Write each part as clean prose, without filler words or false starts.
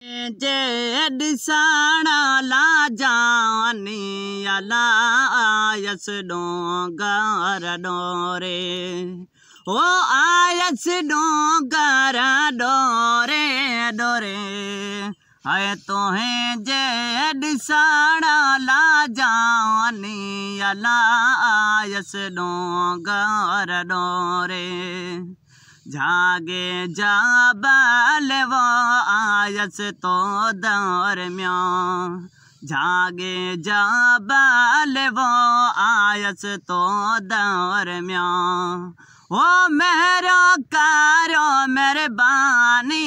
جي ڏسڻ لا جاني الا آيس ڏونگر ڏوري، او آيس ڏونگر ڏوري ڏوري. هاءِ تنهنجي ڏسڻ لا جاني الا آيس ڏونگر ڏوري. جهاڳي جبل وو آيس تو درميان، جهاڳي جبل وو آيس تو درميان. او مهرو ڪاريو مهرباني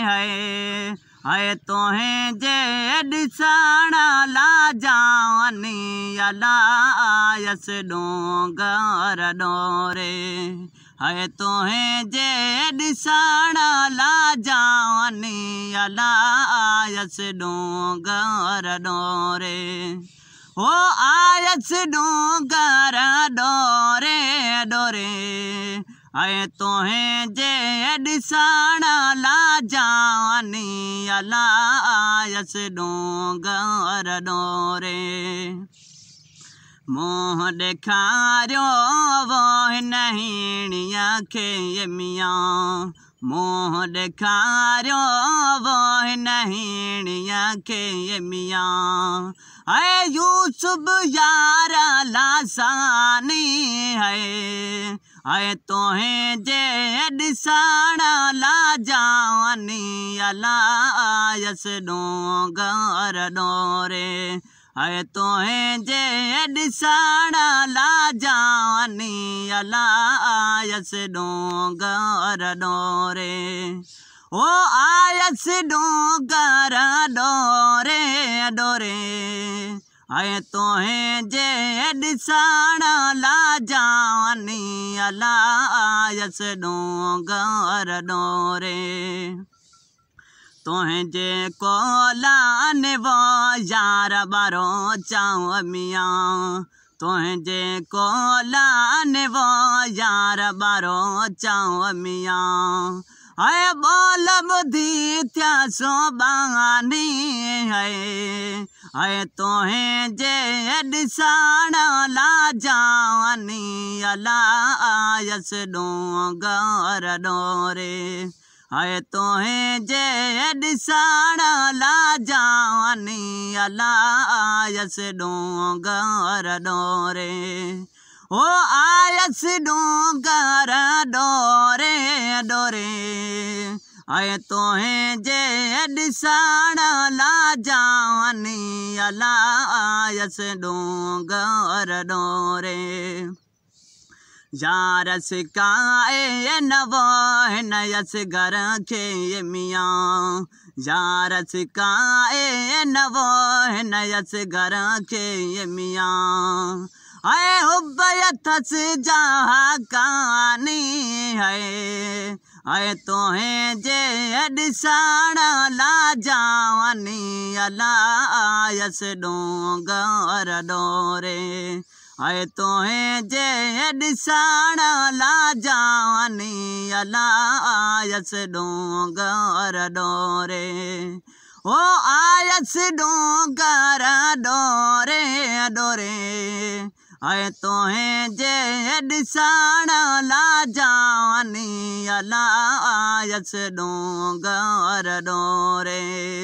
هي، هاءِ تنهنجي ڏسڻ لا جاني الا آيس ڏونگر ڏوري. هاءِ تنهنجي ڏسڻ لا جاني الا آيس ڏونگر ڏوري. هو آيس ڏونگر ڏوري ڏوري. هاءِ تنهنجي ڏسڻ لا جاني الا آيس ڏونگر ڏوري. منهن ڏيکاريو وو هن هيڻيءَ کي ميان، منهن ڏيکاريو وو هن هيڻيءَ کي ميان. هاءِ يوسف يار لاساني هي، هاءِ تنهنجي ڏسڻ لا جاني الا آيس ڏونگر ڏوري. هاءِ تنهنجي ڏسڻ لا جاني الا آيس ڏونگر ڏوري. او آيس ڏونگر ڏوري ڏوري. هاءِ تنهنجي ڏسڻ لا جاني الا آيس ڏونگر ڏوري. تنهنجي ڪولان وو يار ٻارو چئون ميان، تنهنجي ڪولان وو يار ٻارو چئون ميان. هاءِ ٻول ٻڌي ٿيا سوباني هي، هاءِ تنهنجي ڏسڻ لا جاني الا آيس ڏونگر ڏوري. هاءِ تنهنجي ڏسڻ لا جاني الا آيس ڏونگر ڏوري. او آيس ڏونگر ڏوري ڏوري. هاءِ تنهنجي ڏسڻ لا جاني الا آيس ڏونگر ڏوري. يار سڪائي نوو هن يس گهر کي ميان، يار سڪائي نوو هن يس گهر کي ميان. هاءِ حب اٿس جا ڪاني هي، هاءِ تنهنجي ڏسڻ لا جاني الا آيس ڏونگر ڏوري. هاءِ تنهنجي ڏسڻ لا جاني الا آيس ڏونگر ڏوري. او آيس ڏونگر ڏوري ڏوري. هاءِ تنهنجي ڏسڻ لا جاني الا آيس ڏونگر ڏوري.